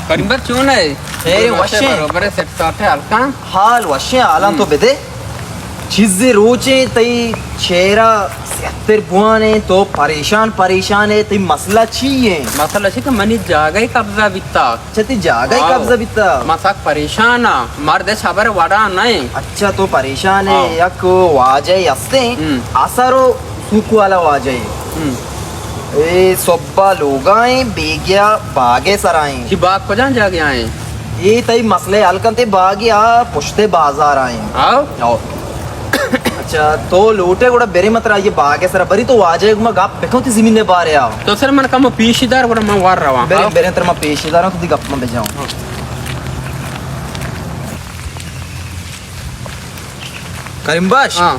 کریم بخش چون ئے؟ خیر، وش ئے؟ برابر ئے، سیٹ ساٹ ئے، حال کن؟ حال وش ایں، حالاں تو بدے۔ چیزے روچے تئی چہرہ سیاہتر بوان ایں، تو پریشان پریشان ئے، تئی مسئلہ چی ایں؟ مسئلہ چی کہ منی جاگہ قبضہ بیتا۔ اچھا، تئی جاگہ آؤ۔ قبضہ بیتا؟ من سک پریشان آں، مرد اچ خبر وڑا نہ ایں۔ اچھا، تو پریشان ئے، آؤ۔ یک واجہ ہستیں، ہم۔ اثر و سوک والا واجہ ایں۔ ہم۔ اے صبح لوگا ایں، بیگیا باغ ءِ سرا ایں۔ چی باغ کجام جاگہ ایں؟ اے تئی مسئلہ حل کنت، اے باغ یا پشت بازار ایں۔ آؤ۔ آؤ۔ اچھا، تو لوٹے گڑا برے مترا یہ باغ ءِ سرا بری تو واجہ گما گپ بکن تی زمین بارے آ۔ تو سر من کم پیش دار گڑا من وار رواں۔ برے، آؤ۔ برے تر من پیش داراں تو دی گپ من بجاؤں۔ کریم بخش؟ ہاں۔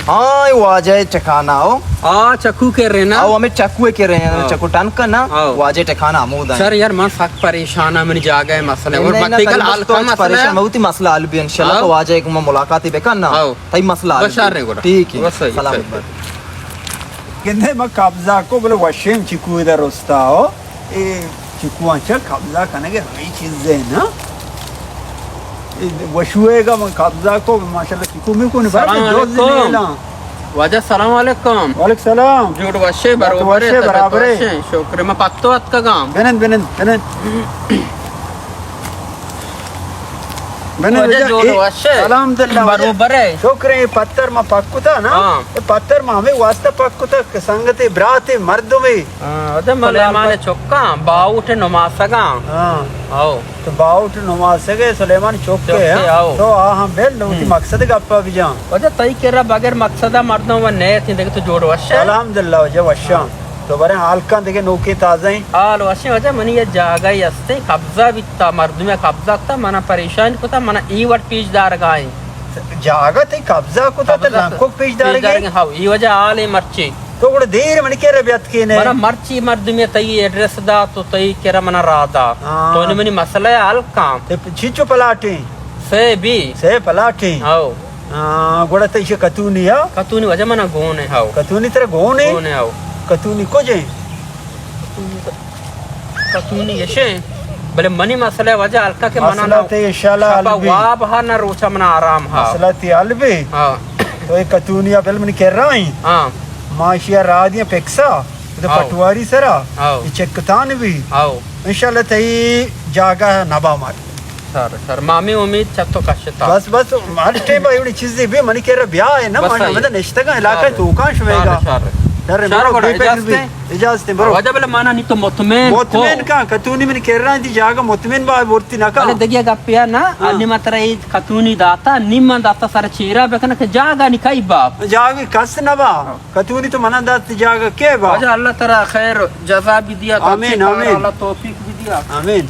ہاں، اے واجہ ٹکانا ہو۔ آ، چکو کے رہنا؟ او، ہمیں چکو کے رہنا، ہاں۔ چکو ٹن کرنا، ہاں۔ واجہ ٹکانا ہمودا ایں۔ سر یار، من سک پریشان آں، منی جاگہ مسئلہ ایں۔ نہیں، اور نہیں، مت کل کریم بخش، حل تو کا مسئلہ پریشان ایں۔ مت ہوتی، مسئلہ حل بی انشاءاللہ، ہاں۔ تو واجہ کو ملاقات بکن نا۔ ہاں۔ تئی مسئلہ حل بی۔ بشار نے گڑا۔ ٹھیک ایں۔ بس صحیح، سلامت صحیح۔ بات۔ گندے ما قبضہ کو بلے وشیں چکو در رستا ہو۔ اے چکواں چہ قبضہ کنگ ءَ ہمے چیز ءَ نا۔ اے وشوئے گا من قبضہ کو، ماشاءاللہ چکو میکونی، بلکہ سلام دوز علیکم۔ نیلاں۔ واجہ سلام علیکم۔ وعلیکم سلام۔ جوڑ وشے، برابر ئے، وشے، طبیعت برابر ئے۔ وشے؟ شکر، من پتو اتکگاں۔ بنند، بنند، بنند۔ بنند واجہ واجہ، جوڑ اے، وشے؟ الحمدللہ واجہ۔ برابر ئے۔ شکر ایں، اے پتر ما پک کتا نا۔ ہاں۔ اے پتر ما ہمے واسطہ پک کتا کہ سنگتے، براتے، مردمے۔ ہاں، ادا سلیمان چکاں، باہوٹ نماسگاں۔ ہاں۔ او۔ تو باہوٹ نماسگ ئے، سلیمان چک ئے، چک ئے، ہاں؟ او۔ تو آ ہم بل، نو تی ہم۔ مقصد گپا بجان۔ واجہ تئی کرا بغیر مقصد مردم و نیت ایں، دگہ تو جوڑ وش ئے؟ الحمدللہ واجہ وشاں۔ ہاں۔ تو برے حال کن دگہ نوکے تازہ ایں؟ حال وشیں واجہ، منی یہ جاگہ ہستیں، قبضہ بیتا، مردم قبضہ کتا، منا پریشان کتا، منا ای وڑ پیش دارگا ایں۔ جاگہ تئی قبضہ کتا، تو قبضہ لنکوک پیش دارگے؟ پیش دارگے، ہاؤ، ای واجہ حال ایں مرچی۔ تو گڑا دیر منی کرا بیاتکینے۔ منا مرچی مردمے تئی ایڈریس دا، تو تئی کرا منا راہ دا۔ ہاں۔ تو نے منی مسئلہ حل کن۔ تے چیچو پلاٹیں؟ سے بی۔ سے پلاٹیں؟ ہاؤ۔ ہاں، گڑا تئی چہ کتونی ہا؟ کتونی واجہ منا گون ایں، ہاؤ۔ کتونی ترا گون ایں؟ گون ایں، ہاؤ۔ کتونی کجیں؟ کتونی اشیں، بلے منی مسئلہ واجہ ہلکا کہ منا مسئلہ نہ تئی انشاءاللہ شپا حل بی۔ واب ہا نہ روچا منا آرام ہا۔ مسئلہ تئی حل بی۔ ہاں۔ تو اے کتونیا بل منی کرا ایں۔ ہاں۔ ما اشیا راہ دیاں پکسا، تو ہاؤ۔ پٹواری سرا، ہاؤ۔ اے چکتان بی۔ ہاؤ۔ انشاءاللہ تئی جاگہ نبا مر۔ سر، سر، ما ہمے امید چہ تو کشتا۔ بس، بس، ہر ٹائم ایوڑی چیزے بی منی کرا بیا ئے نا، بس، ما آئی۔ ہمدا نشتگاں علاقہ ئے توکاں شمے گا۔ شر، شر۔ شر، برو، گڑا بے فکر اجازت بی۔ ایں؟ اجازت ایں، برو۔ واجہ بلے منا نی تو مطمئن مطمئن کو۔ کن، کتونی منی کرا ایں، تی جاگہ مطمئن با، بورتی نہ کن۔ بلے دگہ گپے نا، ہاں۔ انی ما ترا اے کتونی داتا، نی من داتا سر چیرا بکن کہ جاگہ نی کئی با۔ جاگہ کس نہ با۔ ہاں۔ کتونی تو منا دات، تی جاگہ کے با۔ واجہ اللہ ترا خیر جزا بی دیا، تو آمین، اچھی کار آمین۔ اللہ توفیق بی دیا۔ آمین۔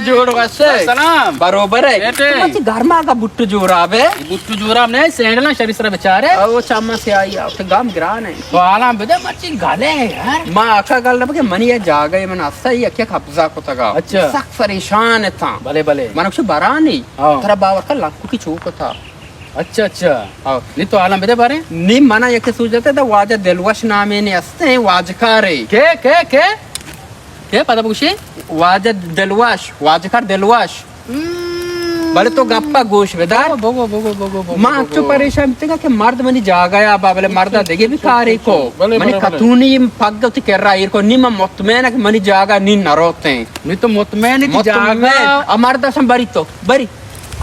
جوڑ وشے۔ سلام۔ بروبر ئے۔ بیٹے۔ تو مرچی گرما کا بٹو جوراب ئے۔ بٹو جوراب نہ، سینڈلاں شری سر بچارے۔ او چما سیاہی آ، تو گام گران ئے۔ تو حالاں بدے مرچی گلے یار۔ ما آکا گل نہ بکے، منی یہ جاگہ من اسا یک یک قبضہ کتگا۔ اچھا۔ سخت پریشان تھا۔ بلے، بلے۔ من کچھ برانی۔ ہاں۔ ترا باور کر لکو کی چوک تھا۔ اچھا، اچھا۔ ہاں۔ نی تو حالاں بدے بارے؟ نی منا یک سوج داتے دا واجہ دلوش نامے نے استے واجکارے۔ کے، کے، کے؟ کے پدا بگوشی؟ واجہ دلوش، واجکار دلوش۔ ہم۔ بلے تو گپا گوش بدار۔ بگو، بگو، بگو، بگو، بگو، ما بگو۔ انچو پریشان بیتگا کہ مرد منی جاگہ یا با، بلے مردا دگہ بھی کارے کو۔ بلے، منی بلے، بلے۔ کتونی پگ وتی کرا ایر کو، نی من مطمئن کہ منی جاگہ نی نروتیں۔ نی تو مطمئن کہ مطمئن۔ جاگہ۔ آ مردا شم بری تو، بری۔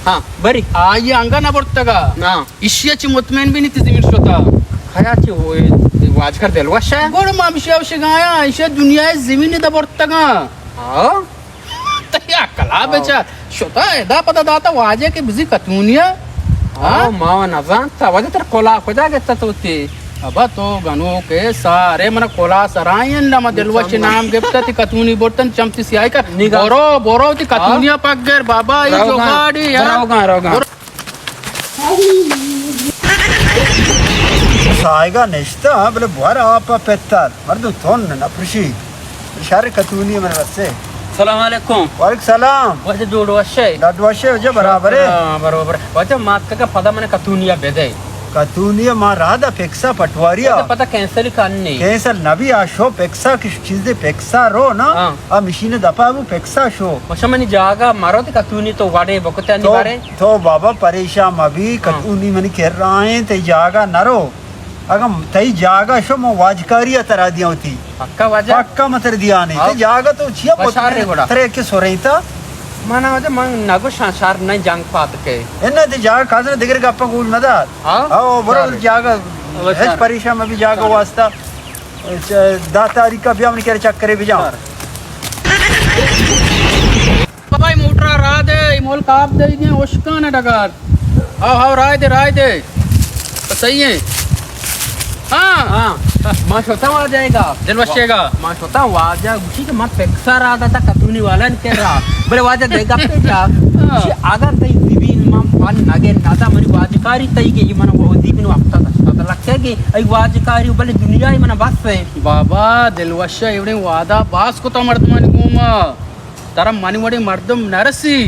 ہاں، بری۔ آئی انگا نہ برتگا۔ ہاں۔ ایشی چی مطمئن بی نی تی زمین شتا۔ کیا چی ہوئے، واجکار دلوش ئے؟ گڑ ما ہمشی اوشگایا، ایشی دنیا زمین دا برتگا۔ ہاں۔ تئی عقلا ہاں۔ بچار۔ شتا ادا پدا داتا واجہ کہ بزی کتونیا۔ ہاں، ہاں؟ ما و نزانتا۔ واجہ تر کلا کجا گتا تو تی؟ ابا تو گنوکے سارے من کلا سرائیں، نہ ما دلوش نام گپتا، تی کتونی برتن چم تی سیاہی کا۔ نگاہ۔ برو، برو، تی کتونیا پک گر، بابا، ای روگاں، جوگاڑی، ہاں۔ روگاں، روگاں۔ برو۔ ساہگا نشتا، بلے بوار آپا پتال، مردم تون نہ پرشی۔ شر کتونی من رسے۔ سلام علیکم۔ وعلیکم سلام۔ واجہ جوڑ وشے؟ ڈڈ وشے، واجہ برابرے؟ ہاں، برابر۔ واجہ ماتکا پدا من کتونیا بدے۔ کتونی ءَ ما راہ دا پکسا پٹواری ءَ۔ پتہ، پتہ کینسل کنی۔ کینسل نہ بی، آ شو پکسا کہ چیزے پکسا رو نا، ہاں۔ آ مشین دپا بو پکسا شو۔ ماشا منی جاگہ مرو تے کتونی تو وڑے بکتے انی تو، بارے۔ تو بابا پریشان مبی، ہاں۔ کتونی منی کر رہا ہیں، تے جاگہ نہ رو۔ اگاں تئی جاگہ شو، من واجکاری ءَ ترا دیاں وتی۔ پکا واجہ؟ پکا من ترا دیاں نے۔ ہاں۔ تئی جاگہ تو چیا بشار رے گڑا۔ ترے کہ سورینتا؟ من واجہ من نگوشاں شر نہ جنگ پات کے۔ انہ تئی جاگہ کازن دگر گپا گوش مدار۔ ہاں؟ او برو شر۔ جاگہ، بشار۔ ہچ پریشان مبی جاگہ شر۔ واسطہ۔ چ-، دہ تاریخ ءَ بیا من کرے چکرے بجا۔ شر۔ بابا، اے موٹر ءَ راہ دے، اے ملک آپ دے گئے، اشکان ڈگار۔ آؤ، آؤ، راہ دے، راہ دے۔ تو صحیح ہے۔ ہاں۔ ہاں۔ ما شوتا واجہ گا۔ دل وشے گا۔ ما شوتا واجہ گوشی کہ ما پکسا راہ داتا کتونی والا نے کرا۔ بلے واجہ دے گپے جا۔ ہاں۔ گوشی اگر تئی زمین ما پن نگے ندا منی واجکاری تئی گے، من وہدی من وقتا دشتا لکھے گے۔ ای واجکاری بلے دنیا ہی من بس ہے۔ بابا، دل وشا ایوڑیں وعدہ باز کتا مردمانی گوما۔ ترا منی وڑیں مردم نہ رسی۔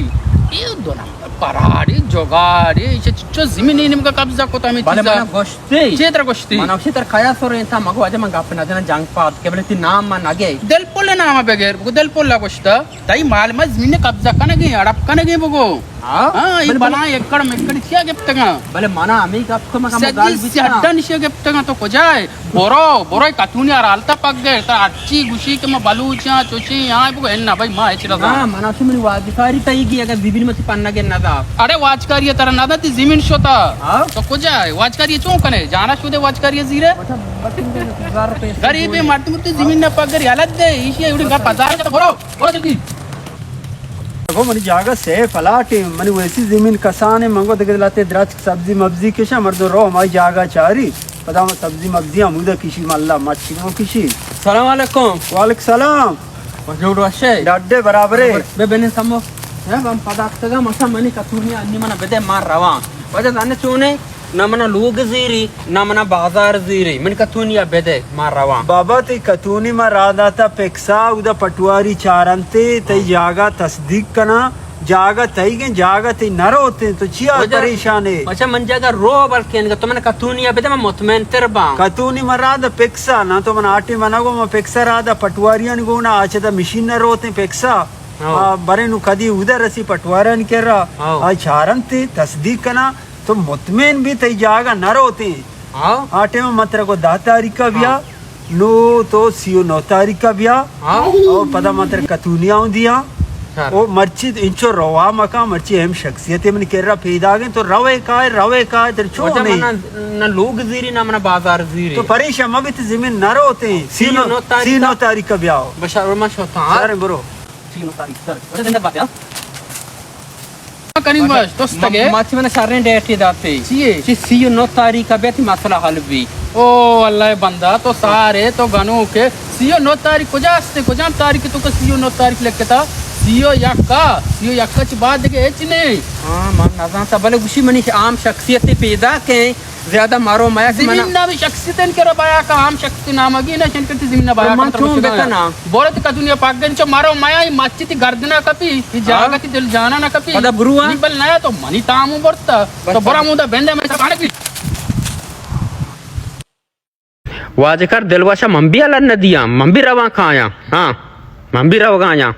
اے دو نمبر پراڑی، جگاڑی، ایشی چچو زمین ای نیمگا قبضہ کتا ہمیں بلے چیزا۔ منا گوشتی۔ چے ترا گوشتی؟ منا گوشتی ترا کیا سورینتا، مگو واجہ من گپ نہ جنا جنگ پات کے، بلے تی نام من نگے۔ دل پل نام بغیر، بگو دل پل گوشتا۔ تئی مال ما زمین قبضہ کنگے، اڑپ کنگے بگو۔ ہاں؟ ہاں، اے بلے، بلاہیں بلے۔ ایکڑ مکڑ چیا گپتگاں؟ بلے منا ہمیں گپ کو مگا سجی گل بیتا۔ سیاڈا نشے گپتگاں تو کجا ہے؟ برو، برو، کتونی ارالتا پک گئے، تا اچھی گوشی کہ ما بلوچاں، چوشی، ہاں، بگو، انا بھائی، ما اچ رضا۔ ہاں، منا چو منی واجکاری تئی گی، اگر زمین متی پنگے ندا۔ اڑے واجکاری ترا ندا، تی زمین شتا۔ ہاں؟ تو کجا ہے؟ واجکاری چون کنے؟ جانا شدے واجکاری زیرے؟ غریب مردم تی زمین نہ پگر یلت دے، ایشی ایوڑی گپ ہزار برو۔ برو جلدی۔ گو منی جاگہ سے پلاٹ ہے، منی ویسی زمین کسان ہے، منگو دگہ لاتے درچک سبزی مبزی کشا، مردم رو ہمائی جاگہ چاری، پدا ہم سبزی مبزی ہمودا کشی، ملا مچھی ہم کشی۔ سلام علیکم۔ وعلیکم سلام۔ جوڑ وشے؟ ڈڈے برابرے۔ بے بنی سمو۔ ہاں، ہم پدا کتگا، مشا منی کتونی انی منا بدے، ما رواں۔ وجہ زانے چونے؟ نہ منا لوگ زیری، نہ منا بازار زیری۔ من کتونی ءَ بدے، ما رواں۔ بابا، تئی کتونی ما راہ داتا پکسا، اودا پٹواری چارنتے، تئی ہاں۔ جاگہ تصدیق کنا، جاگہ تئی گیں، جاگہ تئی نہ روتے، تو چیا وجہ پریشان ہے؟ بچا من جاگہ رو بلکن، تو من کتونی ءَ بدے، من مطمئن تر باں۔ کتونی ما راہ دا پکسا، نہ تو من آٹے منگو، ما پکسا راہ دا پٹواریانی گونا، آچہ دا مشین نہ روتے پکسا۔ ہاں۔ آ، برے نو کدی اودا رسی پٹوارانی کرا، ہاں۔ آ چارنتے، تصدیق کنا۔ تو مطمئن بی تئی جاگہ نہ روتے۔ ہاں۔ آ ٹائم من ترا گو دہ تاریخ ءَ بیا، ہاں۔ نو تو سی و نو تاریخ ءَ بیا۔ ہاں۔ او پدا من ترا کتونی آؤں دیا۔ سر۔ او مرچی انچو روا مکان، مرچی ہم شخصیت من کرا پیدا گئے، تو روے کائے، روے کائے، تر چون وجہ نہیں؟ منا نہ لوگ زیری، نہ منا بازار زیری۔ تو پریشان مبی، تئی زمین نہ روتے۔ سی و نو تاریخ سی و نو تاریخ ءَ بیا۔ بشار من شوتا۔ سر برو۔ سی و نو تاریخ، سر۔ وجہ زندہ بات ہے، ہاں؟ کریم بخش، تو ستگے؟ ما، ما چی من شریں ڈیٹے داتے۔ چیے؟ چی سی و نو تاریخ ءَ بیتی مسئلہ حل بی۔ او اللہ بندہ، تو سارے تو گنوکے۔ سی و نو تاریخ کجا استے؟ کجام تاریخ تو کہ سی و نو تاریخ لکھتا؟ سی و یک ءَ، سی و یک ءَ چی بعد دگہ ہچ نہیں۔ ہاں، من نزانتا، بلے گوشی منی عام شخصیت پیدا کیں۔ زیادہ مارو میا کہ منا زمین نہ بھی شخصیت ان کرا بیا کا عام شخص نام گی نہ شن کرتی زمین نہ بیا من کا چون بکنا؟ بولت کدنیا پاک گن چو مارو میا، ای مچی تی گردنا کپی، ای جاگہ تی دل جانا نہ کپی۔ پدا برو آ۔ نی بل نیا تو منی تامو برتا۔ تو برا مودا بندے میں سکانے کی۔ واجکار دلوشا من بھی الان ندیاں، من بھی رواں کایاں۔ ہاں، من بھی روگایاں۔